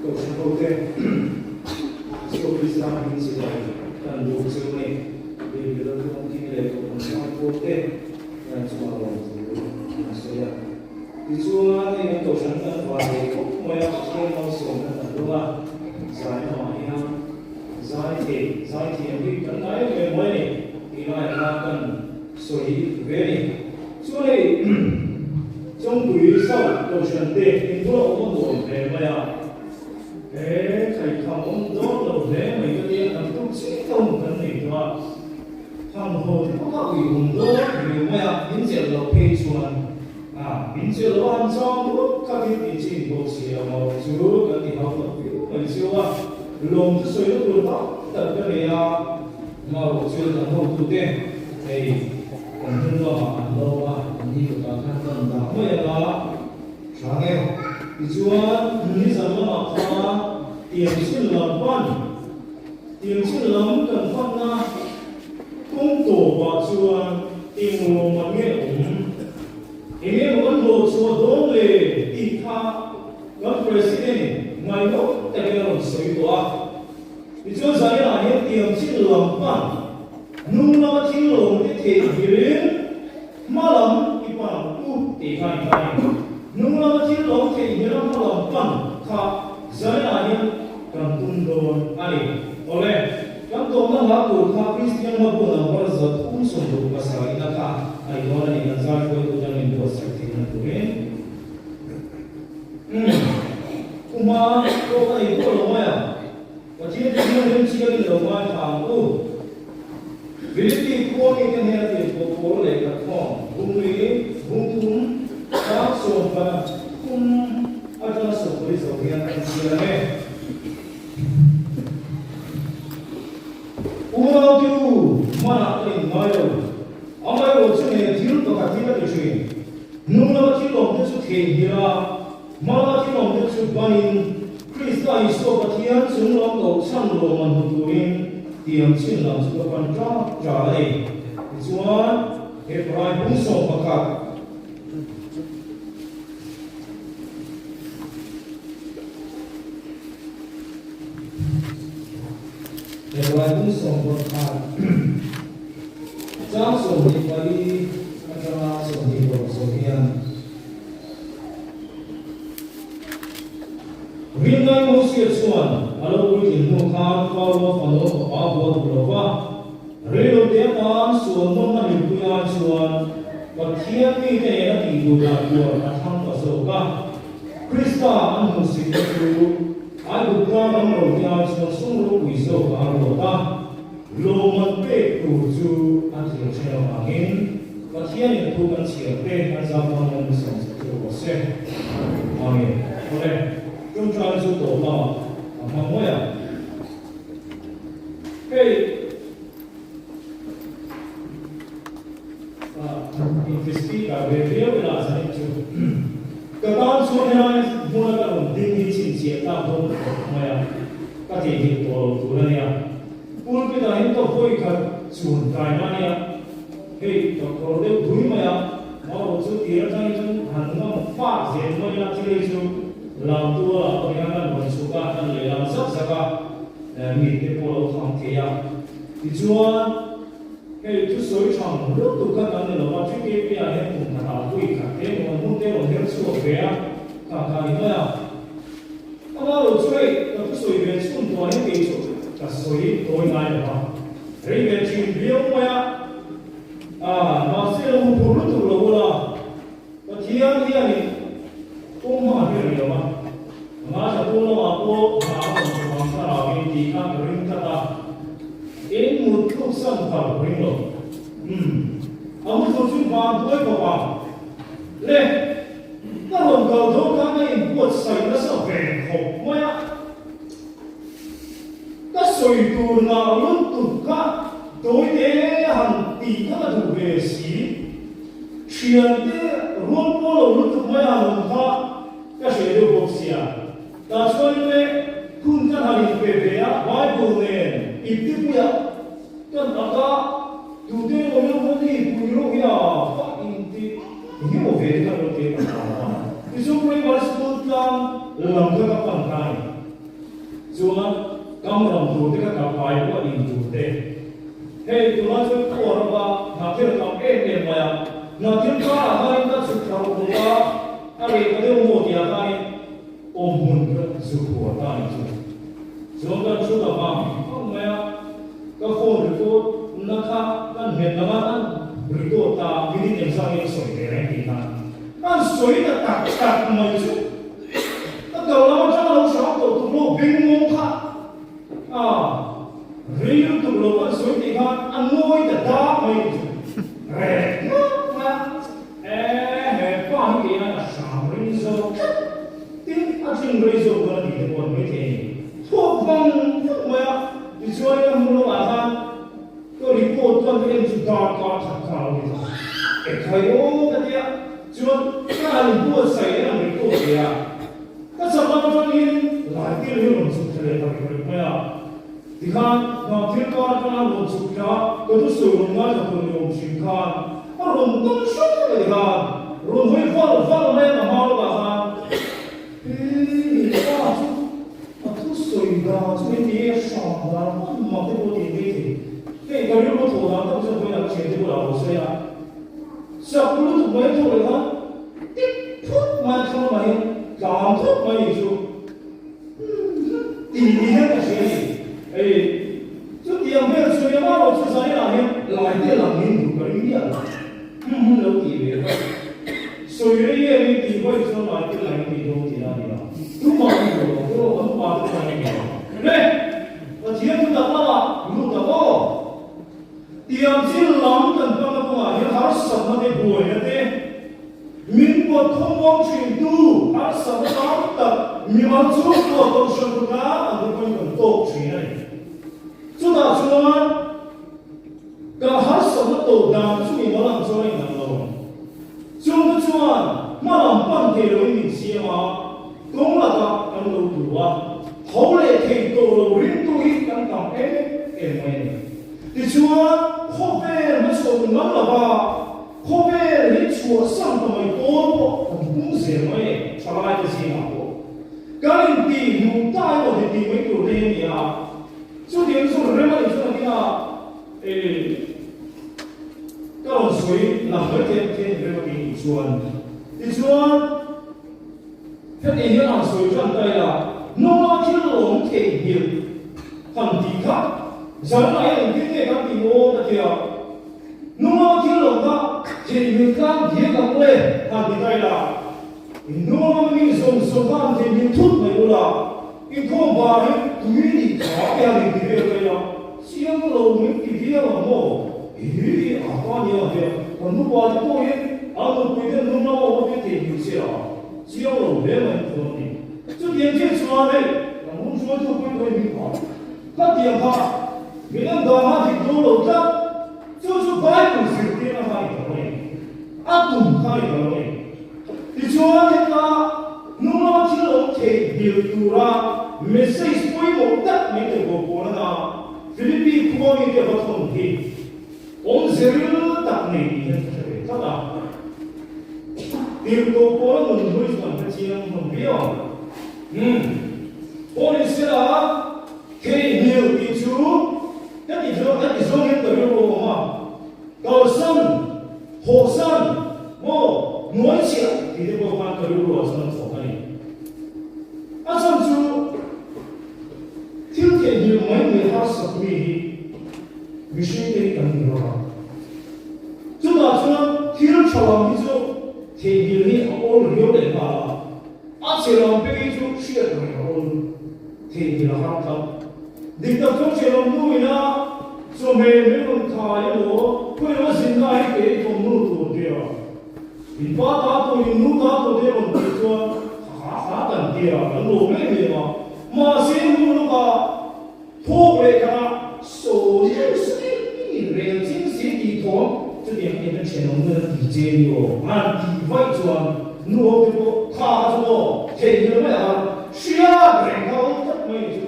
Kohhran hote Isua Krista hming chibai kan buk chu a ni. Biblia thuamthing leh Kohhran Sangpawlte chungah lawmthu an sawi a. Tichuan, hei kan Kohhran kan van leh khawp mai a, Pathian malsawmna kan dawng a, zai lamah hian zai thei, zai thiam hi kan ngai em em mai a ni tih laiah khan kan sawi ve a ni. Chuan hei Chawngpui South Kohhran te inbula awm a nuam hle mai a, he thaitham awm dawn lo hle mai ka tia kan tum chiah tawng kan nei tawh a, tham haw te pawh kha ui awm dawn riau mai a, min chelh loh phei chuan a min chelh loh a han chang rup kha thil tih chin bawk si lo maw chu kan ti hau tak viau mai chiu a, lawm chu sawi na tur tam tak ka nei a, marawh chuan kan hotute hei. Kan hnung lamah an lawm a, an ni kutah khan kan dah mai ang a, tha nge. Tichuan, nizan lamah khan tiamchhin lam pan, tiamchhin lam kan panna kawng tawpah chuan eng lawmman nge awm, eng emaw kan hlawh chhuah dawn le tih kha kan President ngaihnawm takin a rawn sawi tawh a. Tichuan zaninah hian tiamchhin lam pan, Hnung lama thil lawm te theih hirin hma lam i pan ang u tih kha ni ta ni. Hnung lama thil lawm theih hira hma lam pan kha zaninah hian kan tum dawn a ni. Awle, kan tawpna hla tur kha Kristian hla bu number 367 ina kha a ni dawn a ni, kan zai hruaitu tan min buatsaih theihna turin. Umm, Kuma pawh ka nei duah lo mai ang. Pathian te hian rem chiang in lo ngaithla ang u. Philippi khua mi te hnena tirhkoh pawl leh khatkhawm bungli bungthum chang sawmpa thum atanga sawmpui zo hian an chhiar ang e. Unau te u, hmanah ka inngai lo. Amaherawh chu he thil pakhat hi ka ti thin. Hnung lama thil awm te chu theihnghilh a, Hmala thil awmte chu banin Krista Isua Pathian chung lam loh chhan lawmman hmu turin tiang chin lam chu ka pan ṭa ṭa a ni. Tichuan, Hebrai bung 11, Hebrai bung 11, chang 24 aṭanga 26 zawh hian, Ringngai Mosia chuan a lo puitlin hnu khan Faro fanu fapa bual duh lo va, reilote atan sual nawm a hlimpui ai chuan Pathian mite nena tih duh dan tur a thlang ta zawk a. Krista an hmuhsitna chu Aigupta ram rote ai chuan sum ropui zawkah a ruat a, lawmman pek tur chu a thlir ṭhen avangin Pathianin thu kan chhiar te an zam dawn em ni sawm sak chu rawh se. Amen. Awle, ṭawngṭaina chu tawp lamah a hmang mai ang. Hei, inti speaker ve viau ila zanin chu ka tan chuan helai hmuna ka rawn ding hi chhinchhiah tlak dawn khawp mai a, ka theihnghilh tawh lo tur a nia. Pulpit-ah hian ka vawi khat chhun kaina a nia. Hei ka khawr deuh dui mai a, marawh chu tir atangin chuan han ngam fak zel mai a, thil hi chu lam tualah pawh hian kan rawn chhuk a, kan lehlam zak zak a, mite pawh a lo thang thei a. Tichuan, hei thusawi thang lutuk kha kan ni lo va, TKP-ah hian kum khatah pui khat te maw an hun te rawn her chhuak ve a, kha kha a ni mai a. Amarawh chu hei ka thusawi ve chhun tuah hian kei chu ka sawi tawi ngai lo va. Rei ve thin viau mai a, ah, mahse lo hmu phur lutuk lo ula, Pathian hianin kawng hma hi a ri lo va, a ngaithla tu lamah pawh hna a rawn thawk ang thlarauin tih kha ka ring tlat a, eng mut thluk san phal ka ring lo. Umm, a mu thlu chu van duai khawp ang. Le, ka rawn kal dawn khan ka inbuatsaih nasa ve khawp mai a. Ka sawi tur ngah lutuk kha tawite han tih kha ka duh ve si. Thiante rual pawh lo lutuk mai a awm kha ka hre deuh bawk sia. Tah chuanin le hun kan han inpe ve a, Bible nen iptipuiah kan ak a, tute emaw ilo hawn hi pui rawh hi a fa inti engemaw ve te khan lo te kan hlau a. Tichuan primary school tlang lam kha ka pan ta a ni. tur te kha ka pai pawh in tur te. Hei tunah chuan khuar rama hna thil a tam em em mai a, hna thil karah khanin ka chhuk thla ruk ruk a, a reh ta deuh maw tihah khanin awm hmun ka zuk huar ta a nih chu. Chuan kan thu ta vang vang mai a, ka phone record na kha kan nghet lam a, kan record ta minute engzah nge ka sawi ve reng tih khan an sawi ta tak tak mai chu. Ka kal lam atanga lo hram tawh tuk lo beng mawng kha a rei lutuk lo kan sawi tih khan a ngawi ta dak mai ni chu rek ngawt mai a, e he pa hi kei hian a hram ring zawk tlat tin a tling rei zawk dawn a tih te pawh an maithei a ni. Thawk vang vang mai a, tichuanin a hmun lamah khan Ka report chuan ka en chu darkar khat kha a lo ni ta. Ekhai aw ka tia, chuan ka han inbuatsaih leh ang report ve a. Ka chak lam atangin lai tir hi rawn chhuk thla leh ta rek rek mai a. Tikhan hnam thil kar atanga rawn chhuk thla ka thusawi rawn ngaithla tur ni awm hrim khan a rawn tum hrang mai tikhan rawn hawi val val mai a ka hma lawkah khan He pa chu a thusawi dan chu heti e hram dan hman mak te pawh tih mai thei. Hei ka rilru thawh dan tak chuan vawiinah ka thiante bulah ka lo sawi a, chak lutuk mai thawh leh khan tik phut mai a thlang lamah hian tlan thawk mai nih chu tih ni hian ka hria a ni. Hei chutiang vel chu nia marawh chu zaninah hian lai te lang in duh ka ring miah lo. Hmun hmun lo tih ve kha sawi rei em in tih vawi chuan lai te lai in tih dawn tih a ni a, tumah an duh lo pawh kan upa te chuan an ni lo. Le! Pathian thu tak lamah lut tak aw. Tiang thil lam kan hmang a kawngah hian harsatna te buaina te min pawt khawmuang thin tu harsatna tam tak mimal chhungkua kohhran kutah an te pawhin kan tawk thin a ni. Chutah chuan Kan harsatna tawh dan chu mi mal ang chuan a inang lo. Chungte chuan hma lam pan thei loin min siam a, kawng lakah kan lo tu a, tho leh thei tawh lo ringtu hi kan tam em em mai a ni. Tichuan, khawvel hmachhawn ngam lova khawvel hi chhuahsan ta mai pawl pawh kan pung zel mai e, thalaite zingah pawh. Kan intihhmuh ta emaw ti tih mai tur te hi a ni a. Chutiang chu rem a nih chuan a ding a, e, ka rawn sawi lang mai thei ang khian rem a tih nih chuan. Tichuan, heti hian han sawi tan ta ila, hnunga thil lawm theihnghilh han tih kha zanah hian engtin nge kan tih maw ka ti a, hnunga thil lawm kha theihnghilh tlang diak ang le han ti ta ila, Innuam mi zawng zawng kha an theihnghilh thut mai ula, inkhawm bar hi tui nih kha te han inti vel mai a, chiang lo min ti viau ang maw? Hi a ta nia hian kan nupa te pawhin an nupui te hnung lama awm apiang theihnghilh che a, chiang lo hle mai an thawn a ni. Chutiang chiah chuan hei kan hun hruaitu pawhin ka inhming phah khatiang kha min en dan kha dik dawn lo tlat, chu chu Bible zirtirna kha a ni ta lo a ni, a tum kha a ni ta lo a ni. Tichuan heta hnunglama thil awm theihnghilh tura message pawimawh tak mai te pawh pawl a na. Philippi khua mite va thawn hi awmze ril tak nei tih hian ka hre ve tlat a. Tirhkoh pawl a nun hlui chu kan hre chiang hlawm viau ang. Umm. Pawl in sela theihnghilh tih chu ka ti zawng ka ti zawng hian ka rilru a awm a. Kalsan, hawhsan, maw, hnuai chhiah tih te pawh khan ka rilru ah chuan a thawk a ni. A chhan chu thil theihnghilh mai mai harsat mi hi mihring te hi kan ni lo a. Chutah chuan thil tha lam hi chu theihnghilh hi a awl riau leh nghal a, a chhe lam pek hi chu hriat reng a awl theihnghilh a har tlat. Dik tak chuan ṭhian awm hnu ina chawhmeh min rawn khai emaw khawi emaw zinna hi kei thawmhnu tur tia in pa ta tur in nu ta tur te rawn tih chuan ha ha kan tia kan lawm em em a, mahse hnu lawkah thawk leh kha sawi deuh sawi mi rel ching si tih thawm chutiang hian ka ṭhian awm hnu ina ti che ni aw an tih vaih chuan nu ho te pawh kha kha chu aw theihnghilh mai ang hriat reng kha awm tlat mai chu.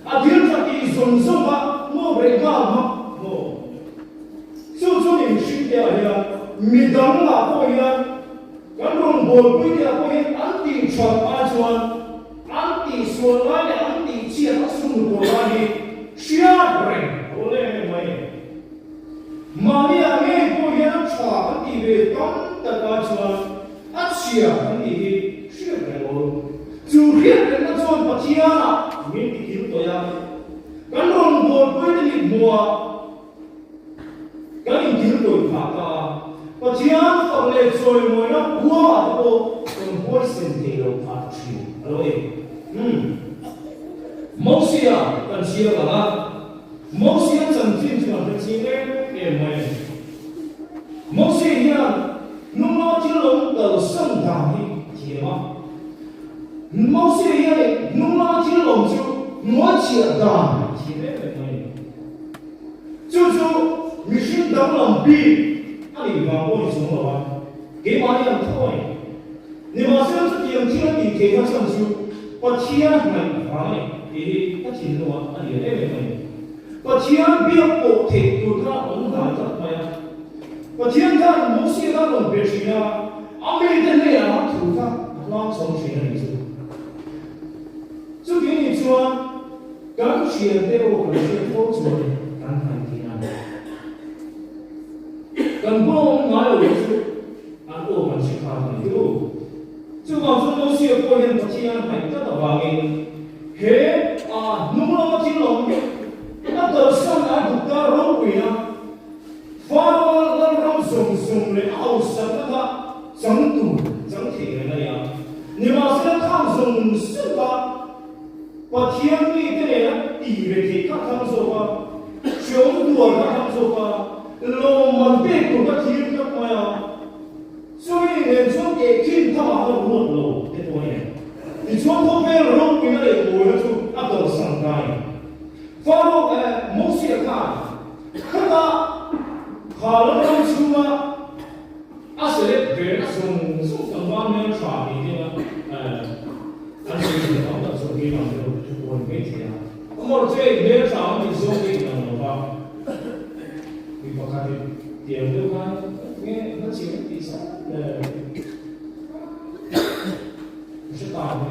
A thil tha tih zawng zawng a ngawk reh nghal hmak maw? Chu chu ni mihring te ah hian midang ah pawh hian kan rawngbawlpui te ah pawh hian an tih that ai chuan an tih sual lai leh an tih chhiat a sum hmu tur lai hi Hriat reng a awl em em mai. Mahni-ah ngei pawh hian a tha kan tih ve tam tak ai chuan a chhia kan tih hi hriat reng awl. Chu hriat rengna chuan Pathianah min ti kil tawih a, kan rawn buaipui te mit hmuhah kan inkil tawih phah ta a, Pathian fak leh chawimawina huamah te pawh kan huaisen thei lo phah ta thin a lo ni. Umm. Mosia kan chhiar ang a, Mosia chanchin chu kan hre ching em em mai a ni. Mosia hian hnunglama thil lo kalsan dan hi a thiam a. Mosia hian hnunglama thil awm chu hnuaichhiah dan a thiam em em mai a ni. Chu chu mihring danglam bik a nih vang pawh ni chung lo a, keimahni ang tho a ni. Nimahsela chutiang thil a tih theihna chhan chu Pathian hnaih vang a ni tih hi ka thinlungah a lian em em a ni. Pathian biak pawh theih tur kha a awm hnai tak mai a. Pathian khan Mosia kha a rawn be thin a, a mite hnenah a thu kha a hlang chhawng thin a nih chu. Chuti nih chuan kan thiante aw kan hriat fo chuan kan hnaih thin a. Kan bula awm ngai lo hi chu An aw kan hre kha a ni u. Chuvang chuan Mosia pawh hian Pathian a hnaih tlat avangin he a hnung lama thil awm a kalsan a duh ta ropuina Faraoa lalram zawng zawng leh a hausakna kha chang tur chang thei reng a ni a. Nimahsela khang zawng zawng kha Pathian mite nena ti ve theih kha thlang zawk a, hreawm tuar kha thlang zawk a, lawmman pek tur kha thlir tlat mai a, chumi nen chuan tehkhin thamah kha ruat lo te pawh a ni. Tichuan khawvel ropuina leh mawina chu a kalsan ta a ni. Faro eh Mosia khan khata kha lalram chhunga A select ve na zawng zawng tlangval hmel tha ni ding a an sawi thin tam tak zawk hi ang deuh thu pawh a ni mai thei a. Amawr che hmel tha ang tih zawng hi inang lo va, mi pakhat in tiang deuh khan nge na chiang tih zat le ka hre ta ve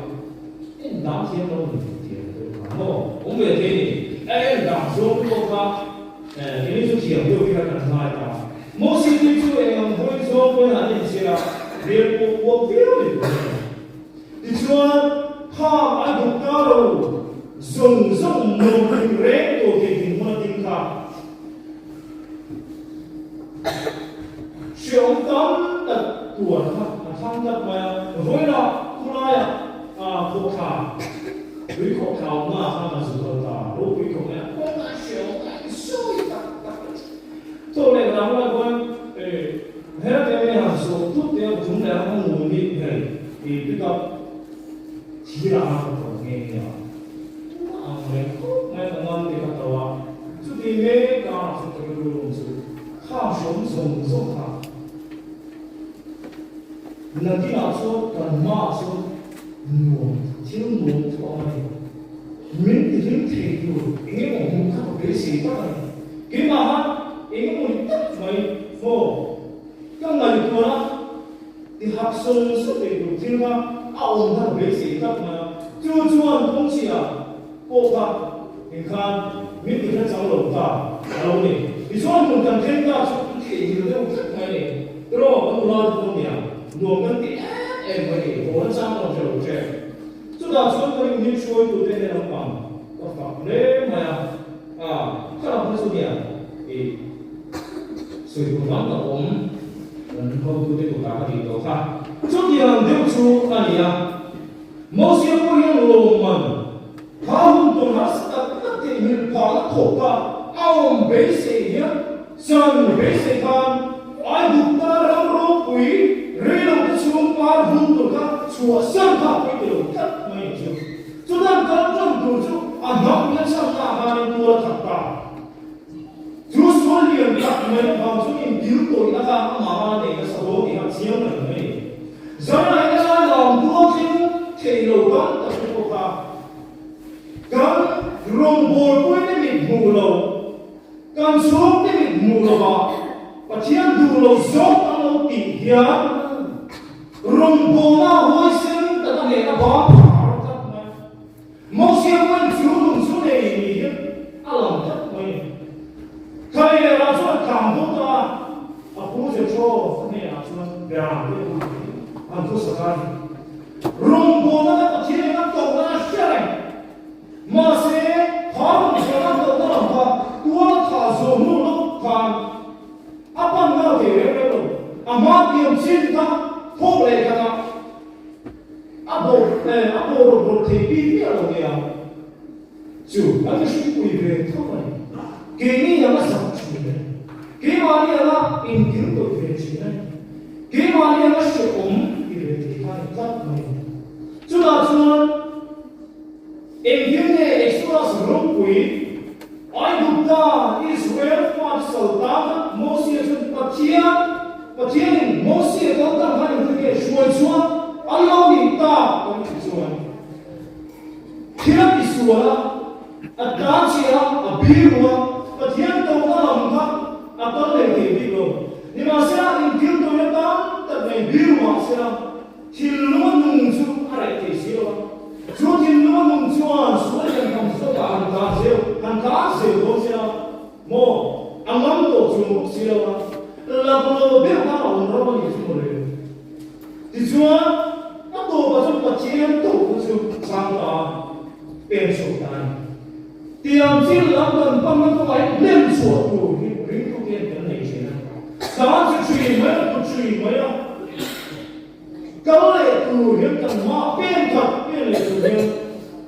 en dang thiam lo ni tiang deuh kha maw awm ve thei ni a en dang zawng pawh kha Keini chu thiam deuh hi kan ngai ta. Mosi tui chu eng ang hawi zawng pawhin an inchhir a, hmel pawh uap viau ni tur a ni. Tichuan, khang a duh ta lo zawng zawng nuam hlim reng tur thei dinhmun a ding kha. Hreawm tam tak tuar kha a thlang tlat mai a, vawiinah khulaiah khawhthla, Tui khawh thau hma kha ka zu kal ta, ropui khawp mai a, kawng a hriau a i sawi tak tak a ni. Chaw leh dang lai khuan hera te mai han zawh tut te a thum leh a ka ngun hi hei i pick up thir ah ka tawh nghe nghe a, tunah ang reng khawp mai ka ngam te ka tauh a, chuti mek karah chu ka rilru lawm chu khang hrawm zawng zawng kha nakinah chuan kan hmaah chuan Nuam, thil nuam chu a awm a ni. Min ti hlim thei tur eng emaw hmuh kha ka beisei tak a ni. Keimah khan eng emaw ni tak mai maw ka ngaihtuah a, ti hak sawng sawng thei tur thil kha a awm kha ka beisei tak mai a. Chu chuan kawngchhia pawh kha engkhan min ti hre chang lo ta a lo ni. Tichuan hmun kan thleng ta chu kan theihnghilh deuh vek mai a ni. Tiraw kan nula te pawh nia. Nuam kan ti em em mai ni, haw na chang lo hre lo che. Chutah chuan ka rin hi hruaitute hian an pang ka fak hle mai a, a kha lam kha chu nia i sawi tur vang tak awm kan hotute kutah ka tih tawh kha. Chutiang deuh chu a ni a, Mosia pawh hian lawmman kha hun tawn harsa tak tak theihnghilh phahna thawk a a awm beisei hian Chan beisei khan Aigupta ram ropui reilote chhung par hun tur kha chhuahsan kha a pawi ti lo tlat mai ang chu. Chutan kal tan tur chu a hnam hian chhan ta khanin tual a that ta. Chu sual lian tak mai avang chuan intil tawihna kha amah a nei nasa dawn tih kha a chiang reng mai a ni. Zanah hian a lam tualtling thei lo tam tak te pawh kha kan rawngbawlpuite mit hmuh lo, Kan chhungte mit hmuh lovah Pathian duh lo zawk an lo tih hian rawngbawlna huaisen tak a nehna bang phah a rawt tlat mai. Mosia pawhin chu nung chu nei ni hian a lang. ta a ni. Rawngbawlna kha Pathian in a kohna a hria reng. Mahse, kha rawngbawlna a kohna lam kha tual thah zawh hnu lawk khan a pan nghal thei reng reng lo. A hma tiam chin kha thawk leh khatah a bawh a bawh rawt rawt thei bik miah lo nia. Chu kan mihringpui ve tho a ni. Keini anga zak thin a ni. Keimahni anga inkil tawih ve thin a ni. Keimahni anga hrehawm ti ve thei kha a ni tlat mai. Chutah chuan engtin nge Exodus ropui Aigupta Israel fate saltan kha Mosia chuan Pathian Pathianin Mosia kaltang khan engtin nge hruai chuan an lo nih tak kan tih chuan Thil a ti sual a, a tlan cheh a, a biru a, Pathian tohna lam kha a kal leh thei bik lo. Nimahsela, inthil tawina tam tak nei biru mahsela, thinlung a nung chu a reh thei si lo a. Chu thinlung a nung chuan sual hian tham zawkah han tlan zel, han tlan zel dawn sia maw? A ngam tawh chu mawk si lo a, laklo deuh kha a awm ram a nih chu mawle. Tichuan, a tawpah chuan Pathian tawpna chu chang ta a, pen chhuak ta a ni. Tiang thil lam kan panna kawngah hian hnem chhuah tur hi ringtu te hian kan nei thin a. Tlan chu thin mai a, tlu thin mai a, kal leh tur hian kan hma pen khat pen leh tur hian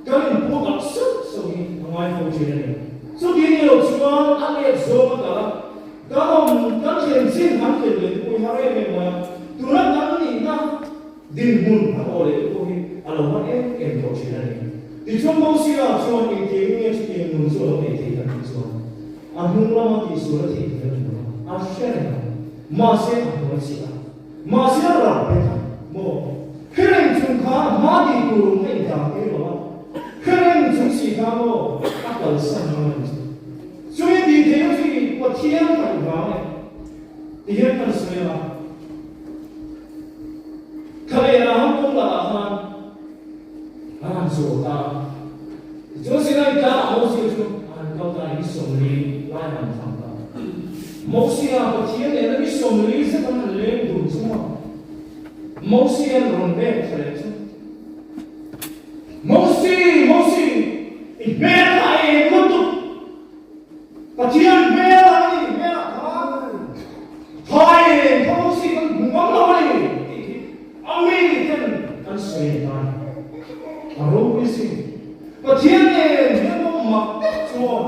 kan inpuak ah sauh sauh hi a ngai fo thin a ni. Chuti ni lo chuan a let zawng a kal a. Kan awm, kan thlen chin han thlen leh te pawh hi har em em mai a, tuna kan nihna dinhmun han awh leh te pawh hi a lo har em em tawh thin a ni. Tichuan Mosia chuan engtiangin nge chutiang nun chu a lo nei thei tak tih chuan a hnung lama tihsual a theih hmel a ni lo a, a hre reng a, mahse a hnuai chiah a, mahse a rap bet a, maw? Hre reng chung khan a hma tih tur a indan tir lo a, hre reng chung si kha maw a kalsan ngam a ni chu. Chumi tih theihna chu i Pathian kaih vang e ti hian kan sawi a. Thlalehna hang kawng lakah khan an han zawh ta a. Tichuan Sinai tlangah Mosia chu a han kal ta a, ni 40 lai a han thang ta a. Mosia Pathian nena ni 40 zet an han leng dun chung a, Mosia'n rawn bek tha leh chu, Mosi, Mosi, i hmel kha a eng lutuk. Pathian hmel a ni, hmelah khan thai eng kha Mosi kan hmu ngam lo a ni tih hi a miten kan sawi a ni. A ropui si. Pathian nen hian maw mak deuh chuan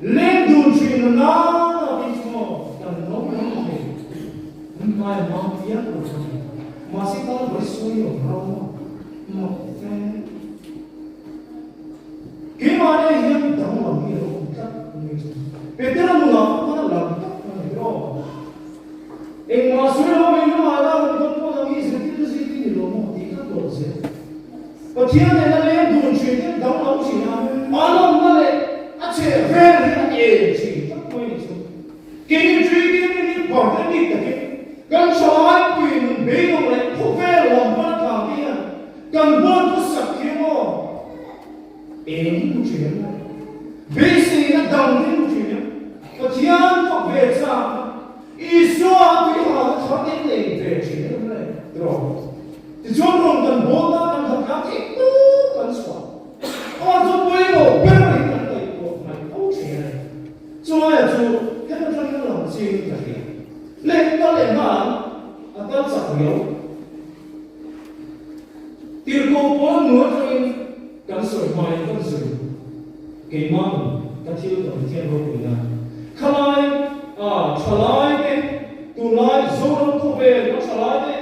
leng dun thin a nana tih chu maw kan lo ngam thei. An hmai a mang pian lo kha ni. Mahse kal vawi sawi lo ram a mak fe. Keimahni ah hian danglam hi a lo awm tlat mai chu. Petera nunah pawh khan a lang tak a ni ro. Engmah sawi lo mai lamah la rawn dawn pawh nang hi zirtirna zirtir ni lo maw tih kha tawp zel. Pathian nena leng dun thin hian danglam thin a, a lawmna leh a chhehvel hi a en thin tlat mai ni chu. Keini Trinity minin partner bik takin kan thalai nun beidawng leh khawvel lam hman thang te hian kan huan hmasak hi maw eng hi hmu thin em maw? Beiseina dang te hi hmu thin em? Pathian fak ve chak a, Isua tui halna thar te hi nei ve thin em le? Tiraw? Tichuan rawn kan bawl ta kan khat khan theih tawp kan chhuah. Amah chu pawimawh ber hi kan ngaihtuah ngaih fo thin a ni. Chulaiah chu heta tangin lang chiin ka hria. Leh kal leh nghal a kal chak riau. Tirhkoh pawl nu atangin kan sawi hmain kan zui. Keimah nun ka thil ka Pathian ropui nan. Khalai a thalai te tunlai Zoram khawvel a thalai te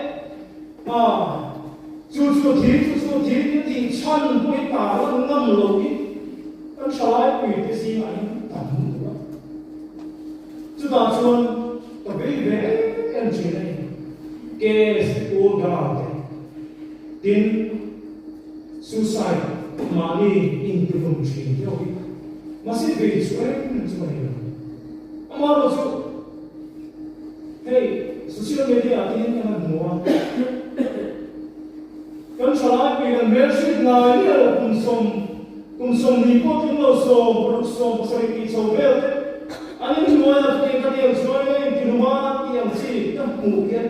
a chu chu thi chu chu thi te tih chhan pawhin tar lan ngam lo hi Kan thalaipui te zingah hian tam lutuk a, chutah chuan ka vei ve em em thin a ni. Case te pawl dar te, tin suicide mahni intihlum thin te ho hi mahse vei chu em em chu a ni lo. Amaherawhchu chu hei social media ah te hian kan han hmu a, kan thalaipui kan hmelhriat ngai miah lo kum sawm Kum 20 pawh tling lo 60, 70 tih chho vel te an inhnuai a, chutiang ka tiang chuan eng ti luma tih ang chi ka hmuh hian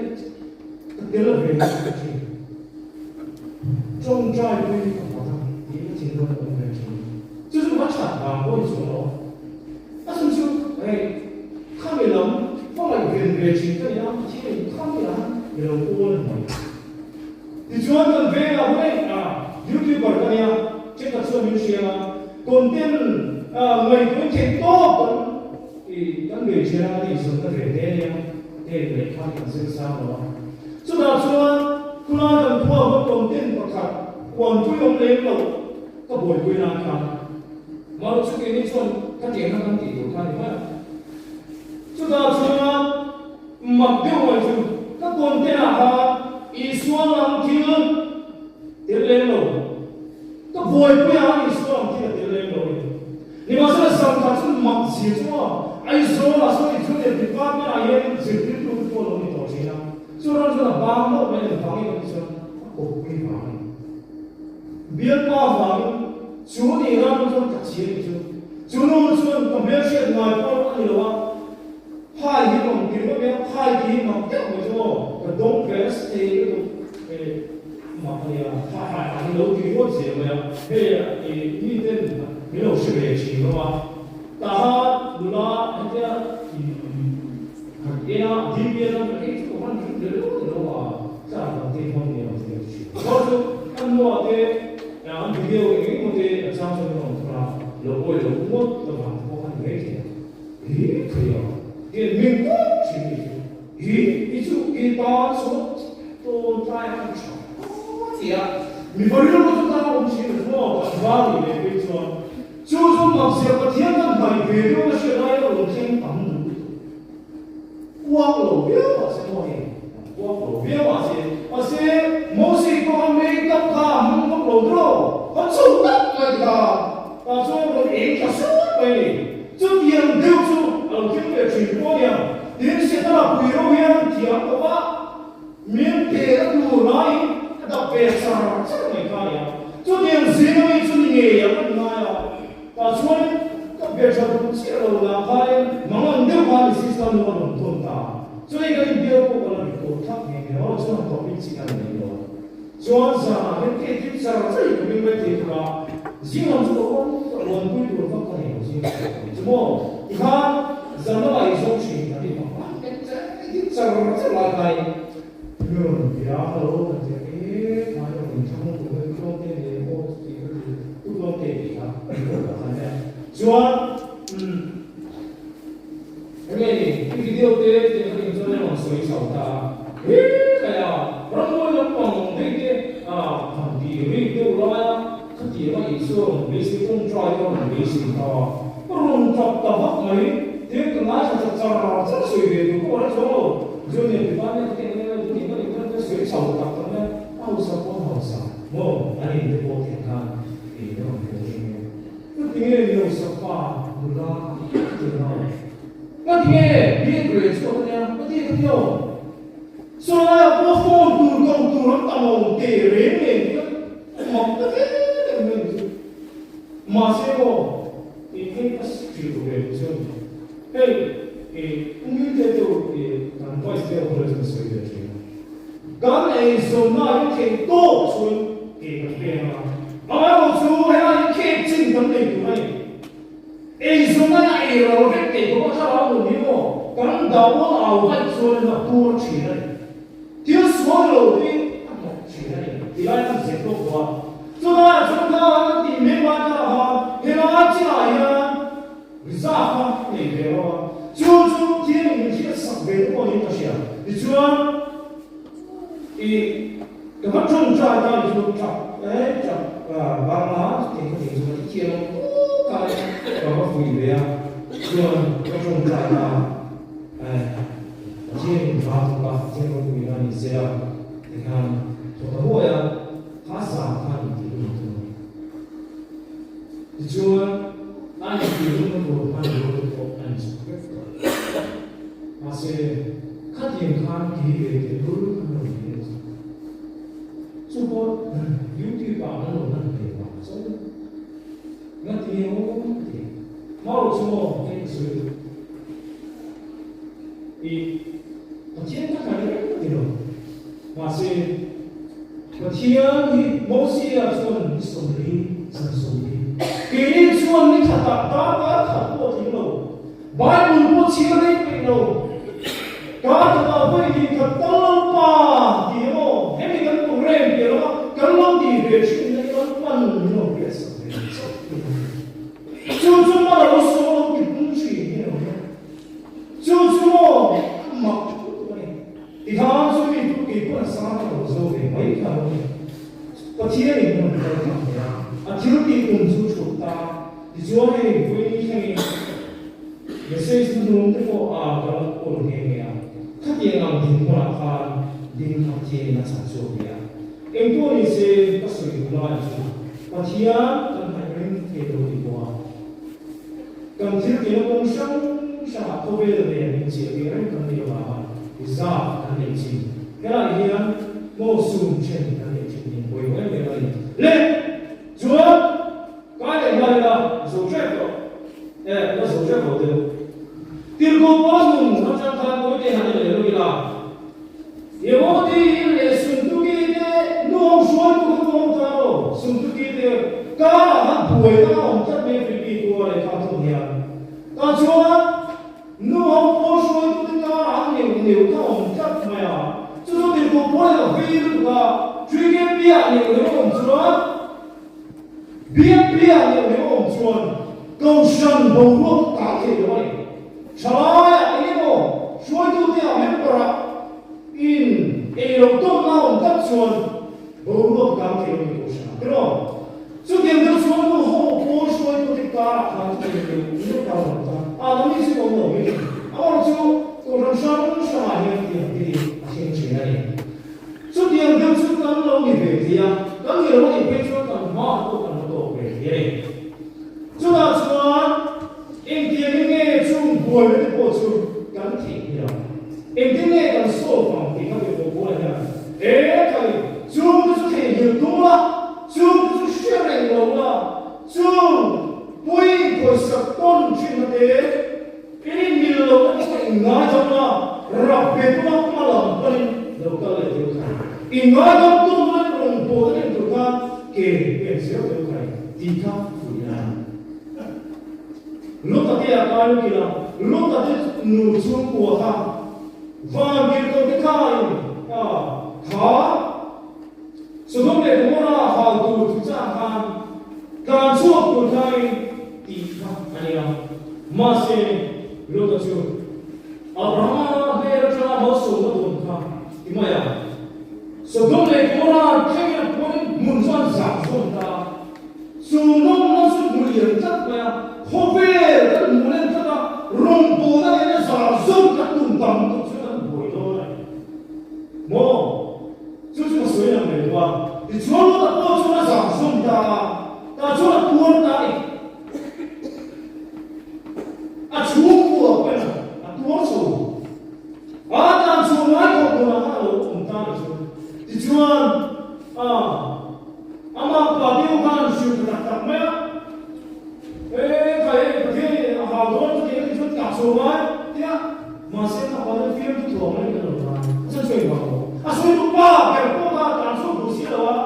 ka tel ve thin. Ṭawngṭai pui ka hmu ta tih ka thinlung a awm ve ṭhin. Chu chu ka ṭhat vang pawh ni chuang lo. A chhan chu hei khami lam ka ngaihven ve ṭhin ka ni a, Pathian in khami ah han mi lo kawl a ni mai. Tichuan kan vengah hei YouTuber ka nia, thenkhat chuan min hria a, content ngaihtuah theih tawp kan kan bei ṭhin a, kan inzawmna ve hle nia, hei lehkha kan zir sang lo a. Chutah chuan khulai kan khua khaw content pakhat uanpui awm lem lo ka buaipui nan khan Maru chu keini chuan ka tiangna kan tih tur kha a ni mai a. Chutah chuan mak deuh mai chu ka content ah khan Isua lam thil tel lem lo, ka buaipui ah Isua lam thil a tel lem lo a ni. Nimahsela zam kha chu mak zia chu maw Aizawl ah sawn Junior Department ah hian zirtirtu te pawh a lo ni tawh thin a, chu ram chuan a bang deuh mai a ni vangin a ni chuan a kawppui vang a ni. Bialpa vangin chu ni ram chuan ka chhi a ni chu. Chu nu chuan ka hmelhriat ngai pawh a ni lo a, phai hi rawn ti ringawt mai a, phai tih hi mak deuh mai chu maw ka dawng ve nasa thei lutuk mak a nia, phai phai phai hi lo ti ringawt zel mai a, hei mi ten min lo hre ve thin lo a, taha nula hetia han en a, dil bial a, hei chu ka hman hrim hle ringawt lo a, tlar dang te hman ni ang tih ka ti thin. Chuan chu an nuah te an video eng eng emaw te a chang chuan an rawn thar a, lo awi lo ngawt ta vang te pawh kha ni mai thei a. Hi thei a, tian min ngawt thin ni chu. Hi i chu i tan chuan tawn tlai a kan tha ti a, mipa rilru chu tan awm thin a maw kan va nih leh phei chuan chu chu makzia Pathian kan hnaih ve deuh na hriat lai a rawn thleng tam duh lutuk. Uak lo viau mahse maw hei uak lo viau mahse mahse Moses pawh kha makeup kha a hmang vak lo tiraw a chho tak mai kha tah chuan rawn eng tha suat mai a ni. Chutiang deuh chu a lo thleng ve thin pawh a nia. Tin, Setana pui ro hian thiam lo va, min pe a tur laiin a dap ve char char mai kha a nia. Chutiang zinga mi chu ni ngei ang an ngai a, tah chuanin ka be tha duh chiah lo lah khain mangang deuh khan i sister nu a rawn tawn ta. Chutei kan inbiak pawh ka la ri tawh thak nghe nghe a, chuan topic chi ka nei lo a. Chuan zanah hian ke thil char char in ka hming mai thei tuk a, zing lam chu ka rawn ka rawn pui tur vak ka nei lo zing lam chu ka ni chu maw? Tikhan zan lamah i zawng thin ka ti vak a, ke thil char char lai khain mi rawn bia a, hello kan ti a, e khai rawn in thlang tur hi tlawm te ni em aw chuti ka ti, u tlawm te tih kha min rawn dah khan mai a, chuan umm Enge ni i video te tih kha in chuan a rawn sawi chho ta a, he kai a rammawi lampang daih te a han ti rik deuh lai a, khatiang a Isua rawn beisei tawngtai te rawn beisei ta a, ka rawn tap ta vak mai, tin ka ngaithla ta char char sawi ve tur pawh a hre chuang lo, Junior ti tan hian khatiang enge chutiang ka nih khan ka sawi chho ta tak tak mai a, a hausa pawh a hausa maw an in te pawh tiang khan ei te rawn ve nghe nghe. Ka ti nge ni lo sapa nula ka ti lo. Ka ti nge biak reh chhuak a nia ka ti ka ti lo. Saw lai ah pawh phone tur ko tur an tam awm te reng nen ka mak ta ve deuh mai ni chu. Mahse maw i hei ka hrilh ve duh chu hei i umi te chu i kan voice deuh pawh chu ka sawi ve thin a. Kan eizawnna hi theih tawk chuan ke kan peng a, amaherawhchu helai hi khek chin kan nei tur a ni. Eizawnna hi a ei ral vek thei tawh a, thlarau nun hi maw kan dau au vaih chuan in a tur thin a ni. Thil sual lo hi a hnawk thin a ni tilai kan zep lawk tawh a. Chulaiah chuan thlarau kan tih mek lai kha khan helai chinah hian reserve a nei ve lo a, chu chu thil in hriatsak ve te pawh niin ka hria. Tichuan. I ka va tawngtai ta ni chu tap e tap banga chutiang kha ning chu ka ti thiam ang tuk a ka va fuih ve a chuan ka tawngtai ta e Pathian in hla thawk a Pathian ropui na ni se a tikhan thawk ta huai a kha zan khan in tih hun thung a tichuan a in tih hun na tur hman rua te pawh a in chhuk vek tawh mahse Khatiang khan kei ve teh lul an lo ni a chu. Chu pawh YouTube ah an lo lan ve vang chauh a. Ngatinge aw ka ti a. Marawh chu maw hei ka sawi duh. I Pathian ka tlai reng ti lo. Mahse. Pathian hi Mosia chuan ni 40, zan 40. Keini chuan ni khatah darkar khat pawh a tling lo. Bible pawh chhiar rei peih lo. Kar khatah vawi hnih khat tal lo pa ti emaw hemi kan program piah lama kan lo tih ve thin na hi Lalpan min lo hriatsak ve chauh tih a ni. Chu chu maw lo saw lo ti pung thin hi a lo nia. Chu chu maw a mak lutuk a ni. Tikhan chu mi chu kei pawh an sang ka lo zo ve mai kha lo ni. Pathian in hmun kal thang ve a, a thil tih tum chu thut ta. Tichuan hei vawiin thlengin message hnuhnung te pawh a ka la kawl nghe nghe a, khatiang ang dinhmunah khan ding kha Pathian in a chhan chhuak ve a. Engpawh ni se ka sawi duh lai chu Pathian kan hnaih reng thei lo tih pawh a kan thil tihna kawng hrang hrangah khawvel nen min chiah ve reng kan nih avanga zat kan neih chin. Helai hian maw sum then kan neih thin hi pawimawh em em a ni. Le! Chuan kai leh nghal ila zo hrep tawh e, la zo hrep lo deuh. Tirhkoh pawl nun atang khan kawi te han en leh lawk ila. Yehudi leh Suntuki te nu ho hruaitu kha nu ho ta lo, Suntuki te karah khan buaina a awm tlat mai Filipi khua leh kha thawm hian. Tah chuan nu ho pawl hruaitu te karah an neuh neuh kha awm tlat mai a, chu chu tirhkoh pawl in a vei lutuk a, Trikepia neuh neuh a awm chuan Biakpia neuh neuh a awm chuan Kohhran boruak kah theih lo a ni. Thalaiah eng emaw hruaitute ah member-ah in ei lo tawnna a awm tlat chuan boruak dang thei lo ni Kohhran ah tiraw? Chutiang deuh chuan nu ho pawl hruaitute karah khan chutiang deuh deuh kar a awm ta. A lam hi chu awm lo mai thin. Amaherawh chu Kohhran hrang hrangah hian tiang te hi a thleng thin a ni. Chutiang deuh chu kan lo ni ve thei a, kan ni lo a nih phei chuan kan hmaah pawh kan la tawk ve thei a ni. Chutah chuan engtiangin nge chung buaina te pawh chu kan theih nia? Engtin nge kan solve ang tih kha mipawh buai hian e khai, chung te chu theihnghilh tum la, chung te chu hre reng lo la, chung pui pawisa tawn thinna te in inmil lo na te kha inngaidam la, rap ve tum a hma lam panin lo kal leh deuh khai. Inngaidam tum la rawn bawl na nen tur khan ke pen zel deuh khai. Tih kha fuih a ni. Luta te a kai lukin a, Luta te nu chhungkua kha van tirhkoh te khain a kha Sodom leh Gomorrah hal tur chu chah khan tlan chhuak tur khain tih kha a ni a. Mahse, Luta chu Abrahama hmel atanga malsawmna dawn kha ti mai a. Sodom leh Gomorrah thlengin a puan hmun chuan zah zawn ta a. Chu nawmna chu hmu lian tlat mai a, khawvel kan hmuh len tlat a, rawngbawlna nena zah zawn kan tum tam tuk chu kan buai dawn a ni. Maw? Chu chu ka sawi lang leh duh a. Tichuan Lota pawh chuan a zah zawn ta a, tah chuan a tuar ta a ni. A chhungkua pawhin a tuar chho. A tan chhuah ngai khawp dawnah khan a lo awm ta a ni chu. Tichuan, a amah pa deuh khan an hrilh ta tak tak mai a. E khai hei Pathian in a hau dawn chu tih a ti chuan tah chhuah ngai tia. Mahse a pa chu fiamthu thuam mai kan lo ta. A chhan sawi vang lo. A sawi tu pa ber pawh kha tan chhuak duh si lo a.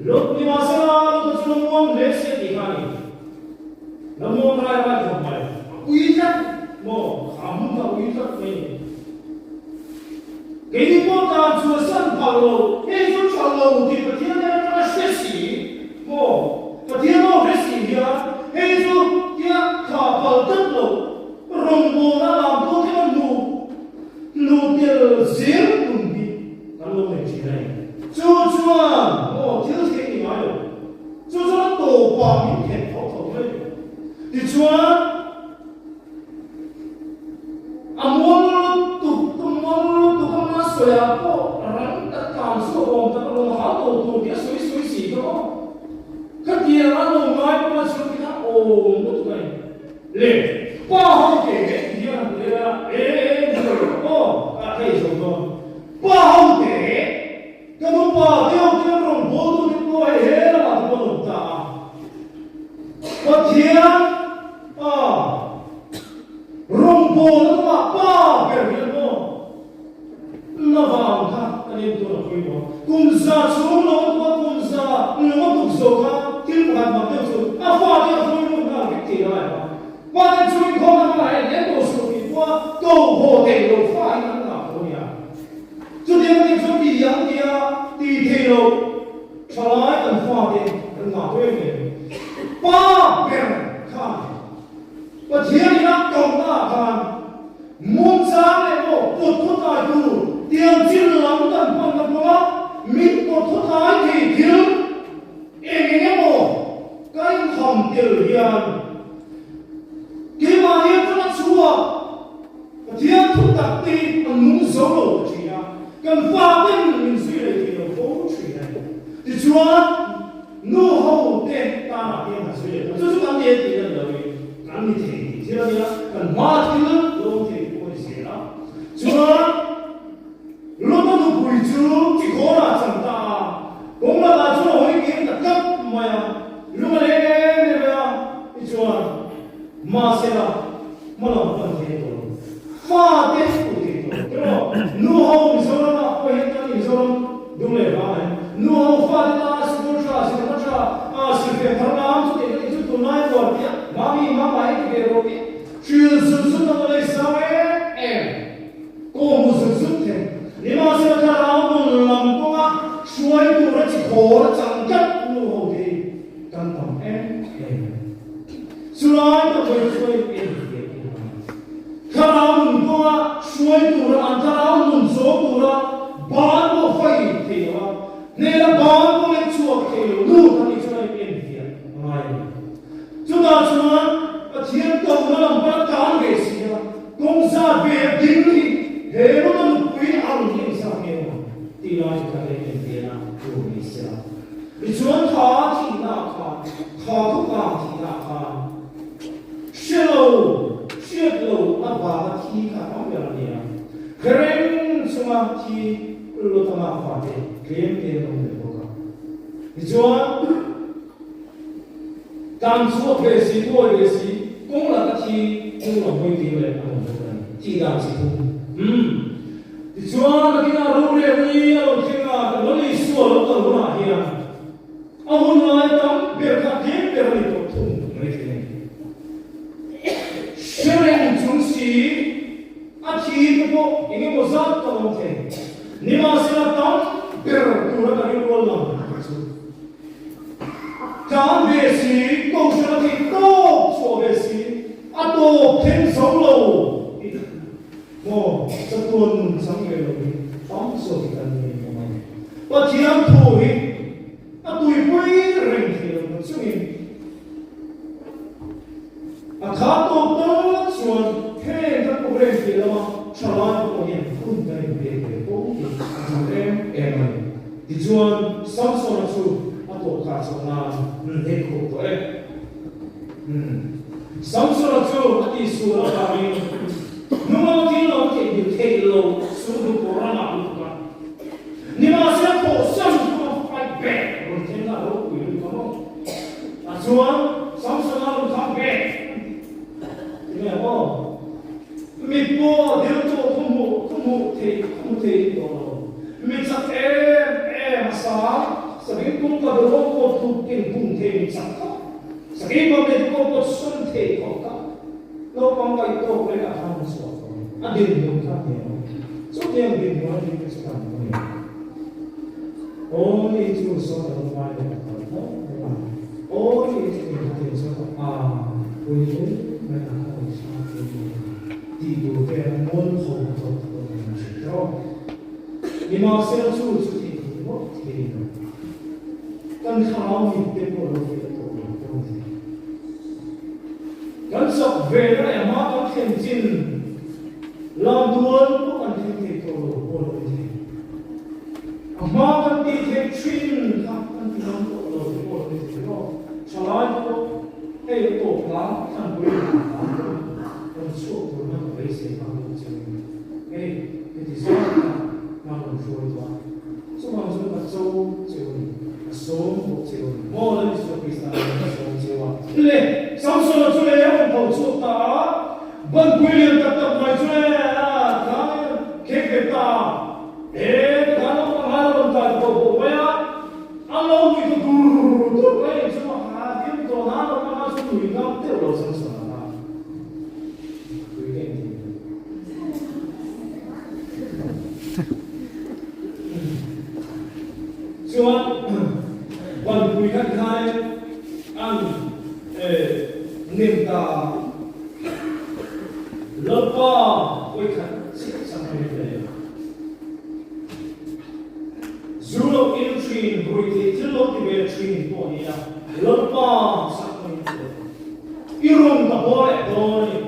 Lot ni mahsela Lota chu la muang hle si a tih kha a ni. La muang rai rai khawp mai. A ui tlat maw? Kha hmun kha a ui tlat mai ni. Keini pawh tan chu a san phal lo, hei chu tha lo tih Pathian nen atanga hre si maw? Pathian aw hre si hian hei chu tia tha phal tlat lo, rawngbawlna lam pawh thleng a hnu hnu tel zel tum hi kan lo nei thin a ni. Chu chuan maw thil theih ni ngai lo. Chu chuan a tawpah min khen tho tho mai. Tichuan, a mual lutuk, ka mual lutuk a ma sawiah pawh rang tak tlan chu a awm tak a rawn hal tawh tur tih a sawi sawi si kha maw. Khatiang a lo ngai pawh a chu ti kha awm lutuk a ni. Le, pa ho ke he ti hian an ti a, e e ni lo aw, a thei zo dawn. Pa ho te. Ka nupa deuh te rawn bawl tu te pawh hei he lamah te pawh an awm ta a. Pathian a rawn bawl na lamah pa ber hian maw na vang kha kan en tawn a pawimawh. Kum za chhung lo a tuk a, kum za lo a tuk zo kha thil pakhat mak deuh chu a fate a hruai lut nghal vek thei lai a. Fate chu inkhawm na hmangah hian eng pawh suh tih pawha ko haw theih lo fa in an ngah tho nia. Chutiang anih chuan ti ang tia ti thei lo thalai kan fate kan ngah tho em em. Pa ber khan Pathian in a kohna ah khan Muangchang leh maw pawt khawtlai tur tiang chin lam kan hmanna kawnga min pawt khawtlai thei thil eng eng emaw ka inkham tel hian keimahni atanga chhuak Pathian thu tak te hi a nung zo lo ta thin a, kan faten min zui rei thei lo fo thin a ni. Tichuan, nu ho te tanah hian han zui leh ta. Chu chu kan ni e tih a ni loin kan ni thei tih thil a nia, kan hma thil lawm thei pawh a ni zel a. Chuan, Lota nupui chu Chikhawrah a chang ta a, kawng lakah chuan a hawi kir ta tlat mai a, lung a leng em em mai a, tichuan, Mahsela, hmalam pan thei tawh lo. Fate u thei tawh lo. Tiraw? Nu ho Mizoram ah pawh hian kan Mizoram dung leh vang ah hian nu ho fate tana sikul tha, zirna tha, silhfiah thar lam chu tih ka tih chu tunlai kual piah mami mama hi ti ve rawh tih hril zut zut a mawlei sang em em kaw hmu zut zut thei. Nimahsela thlarau nun lam kawnga hruai tura chi khawr a chang tlat nu ho te hi kan tam em em. Chulai ka hawi chuan en thiam i hmang. Thlarau nun kawnga hruai tura an thlarau nun zawm tura ban pawh fai thei lo a, hnena ban pawh lek chhuak thei lo nu kha ni chuan a en thiam a ngai a ni. Chutah chuan Pathian kohna lam pawh a tan ve si a, kawng zat ve a ding hi he rawna nupui ang hi an zat nge maw tih lai chu kan en thiam a tur ni sela. Tichuan kha thihna kha Kha khawpa thihna khan hre lo, hriat lo avanga thi kha tam ber a ni a. Khereng chunga thi Lotanga fate tlem te an awm leh bawk a. Tichuan, tan chhuak ve si, tuai ve si, kawng laka thi chung lam hawi tir leh an awm bawk a ni. Thih dan chi thum. Umm. Tichuan, nakinah rorel ni a lo thleng a, kan lo Isua lo kal hunah hian, A hun lai tam ber kha tlem ber a ni tawh thung mai thei a ni. Hre reng chung si a thi te pawh eng emaw zat ka awm thei. Nimahsela tam ber tura ka rilrual lam kha chu tlan ve si, kohhran a theih tawp chhuah ve si, a tawp thleng zo lo tih maw chatuan nun chang leh lo hi tam zawk hi kan ni awm a ni. Pathian thu hi A tuipui reng thei lo na chungin a kha tawp tak chuan heng kan program tih lama thalai pawh hian hun kan inpek ve fo tih a tul em em a ni. Tichuan Samsona chu a tawp kha chauh nan hei khawp tawh e. Samsona chu a tihsual avangin hnunga thil lo theihnghilh theih lo suh duh ramah lutuk a. Nimahsela thawhsan chu a fight back rawn thleng a ropui lutuk a maw? A chuan Samsona rawn kham back tinge maw? Mit pawh dil tawh khaw hmuh khaw hmuh theih khaw hmu thei tawh lo. Mi chak em em a sang sakin kum ka rawng pawh tluk kin bum thei mi chak khawp sakin bam leh pawh pawh sawn thei khawp kha naupang kaih tawk reng ah khan a chhuak tawh a dinhmun kha a hniam a. Chutiang dinhmun a ding te chu kan hmu ni. Aw ni chu sawn a lo ngai leh ta tawh hlauh mai a. Aw ni chu in a tih chuan a pui hle mai a ka rawn hria thei ni a tih tur te an mual pho na tawk tawh mai a hrilh tawh. Nimahsela chu chu tih theih ngawt thei lo. Kan thlarau mit te pawh lo fiah tawh lo pawh ni. Kan chak ve na leh hma kan thlen chin Lamtual pawh kan thil thei tawh lo pawh lo ni thei. A hma kan tih theih thin kha kan ti ngam tawh lo te pawh lo ni thei maw? Thalai te pawh hei a tawp hla thanpui in a hla pawh kan chhuak tur na ka beisei kha lo che u hei heti zat kha kan rawn hruai tawh a, chuvang chuan ka cho che u ni, ka sawm bawk che u ni maw Lal Isua Krista nen ka sawm che u a. Le Samsona chu lei a rawn tho chhuak ta a. Banpui lian tak tak mai chu e a thlai khek ve ta e ka lo pangai a rawn kai tawh bawk mai a. Tichuan, banpui khan khain an nem ta a. Lalpa vawikhat chiah chang a ni hle. Zu lo in thin, ruihtheih thil lo ti ve thin pawh ni a, Lalpa chak a ni hle. I rawn ka haw leh dawn a ni.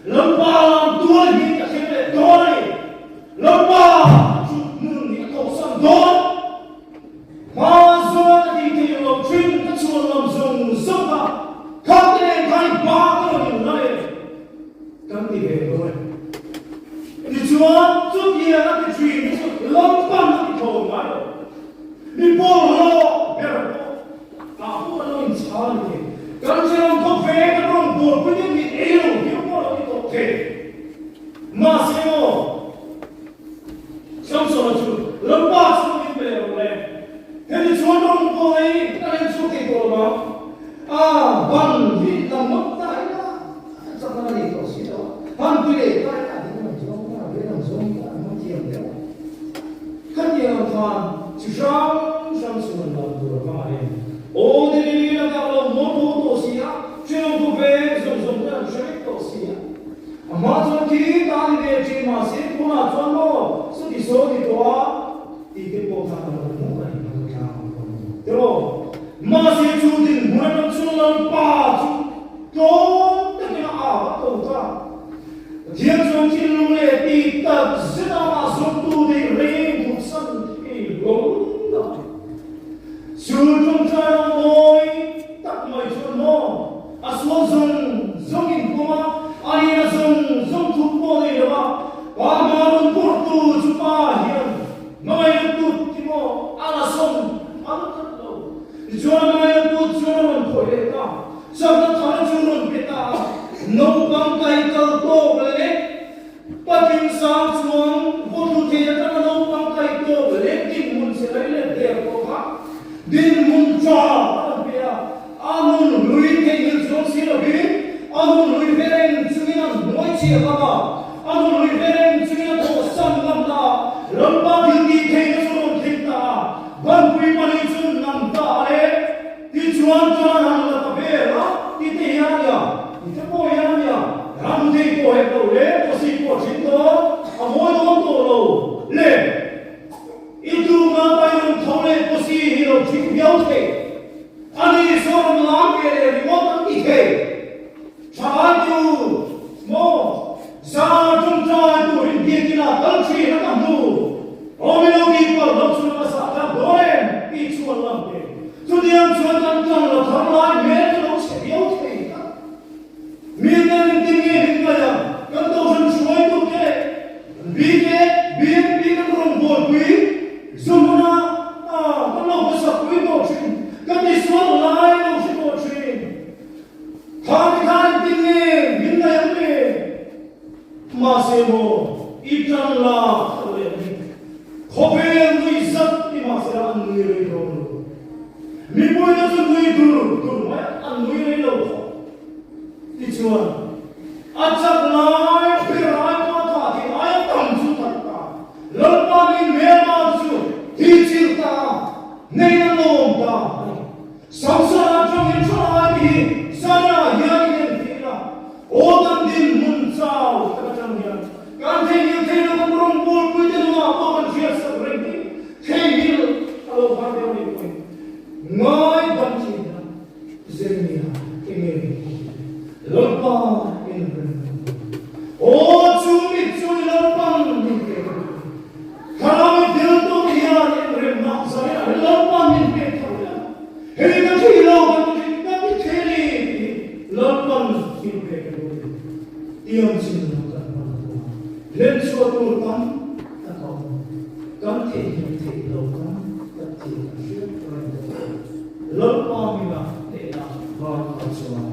Lalpa lam tual hi ka thleng leh dawn a ni. Lalpa chu hmun hi a thawhsan dawn. Hma zawn a tih theih lo thin ka chhuan lam zawng zawng a, kha te nen khan i hma ka rawn in la e kan ti ve dawn e. Tichuan chutiang a ti thin te chu Lalpan a ti thawn ngai lo. Mi bawlhhlawh ber pawh tah pawh an lo inchhal a ni thei. Kan ṭhenawm khaw ve kan rawn bawlpui deuh hi ei lo hiau pawh a lo ti tawh thei. Mahse maw, Samsona chu Lalpa chu min pe leh rawh le. Heti chuan rawng pawh ei ka rem chhuak thei tawh lo vang. A ban hi lam ngawt ta ila chakna ka nei tawh si lo a. Han ti leh ta ila ding lam zawng ta, vei lam zawng ta an hmang thiam deuh a. Khatiang ang khan chi hrang hrang chu an lam tur a hmang a ni. Aw Delili lakah lo mualpho tawh si a, ṭhenawm khaw veng zawng zawng te an hre vek tawh si a. A hma chuan khi ta ni ve ṭhin mahse tunah chuan maw chuti saw ti tawh a tih te pawh kha ka lo hmuh a ni ka tlang ang pawh ni tiraw. Mahse chu dinhmun atang chuan Lalpa chu tlawm takin a au a ko ta. Pathian chuan thinlung leh tih tak zet a amah zawmtu te hi reng thawksan thei hlawm lo. Chu ṭawngṭai rawng mawi tak mai chuan maw A sual zawng zawng in pawm a, a nihna zawng zawng thup pawh nei lo a, pa hma rawn pawrhtu chu pa hian hmangaihna tut ti maw a la sawm phal tlat lo. Tichuan hmangaihna tut chuan a rawn khawih leh ta, chakna thana chu rawn pe ta a, naupang kai kal tawk leh patling sang chuan vawtlu thei atanga naupang kai tawk leh dinhmun che lai leh der pawh kha dinhmun tha a rawn pe a. A nun hlui theihnghilh chuang si lovin a nun hlui ve reng chungin a hnuai chhiah ngam a, a nun hlui ve reng chungin a thawhsan ngam na a, Lalpa thil tih theihna chu rawn thleng ta a, Banpui pahnih chu nam ta a le, tichuan chuan an han la ta vel a, ti te hian a nia, ti te pawh hian a nia, ram thei pawh hek lo le, khawsik pawh a thin dawn, a mawi dawn tawh lo le. I tumah pai rawn tho leh pawsi hi lo thing viau thei. A ni sawn lam ve leh ringawt an ti thei. Thalai chu maw za tawngtai turin biakin ah kal thin a ka hmu. Aw mi lo tih palh lo chu a zah tlak dawn em tih chu an lam ve. Chutiang chuan kan tlang la thar lai hmel chu lo chhe viau thei tak. Mi ten engtin nge min ngaih ang? Kan Kohhran hruaitute leh BK, BNP kan rawn buaipui Zumuna kan lo hmasakpui tawh thin, kan tisual lai lo hre tawh thin. Kha ni khan engtin nge min ngaih ang le? Mahse maw, i tan lak tho leh a ni. Khawvel nui zat ni mahsela an nui rei dawn lo. Mipuite chu nui dur dur mai a, an nui rei lo khawp. Tichuan, a chak lai ber ai pawh a thah theih aia tam chu that ta. Lalpa mi hmelma chu thi chilh ta a, hnein a lawm ta a ni. Samson atangin thalai te hi Zana hian in entir a, aw kan dinhmun chau tak atang hian kan theihnghilh thei lo kan rawngbawlpui te nunah pawh kan hriatsak reng hi theihnghilh a lo har deuh a nih pawhin ngai dam thin ila Jeremia enge min tih Lalpa in rem aw chu mit chu ni Lalpan min pek a duh Thlarau i thil tum hian in rem nak zai a Lalpan min pek tho ila hei ka thi lo kan ti thin ka ti thei ni tih Lalpan min pek a duh tiang chin lo kan hman a tum a hlen chhuah tur tam tak a awm kan theihnghilh theih lo tam tak tih kan hriat reng bawk a. Lalpa hmingah hnehna van kal chuan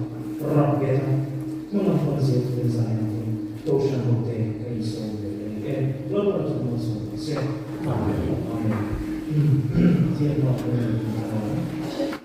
ram nghet a, hmun a hman zir tur zai angin Kohhran hote ka insawm ve leh ni e. Lalpa chu hman sawm rawh se. Amen. Pathian hma pawh in kan awm.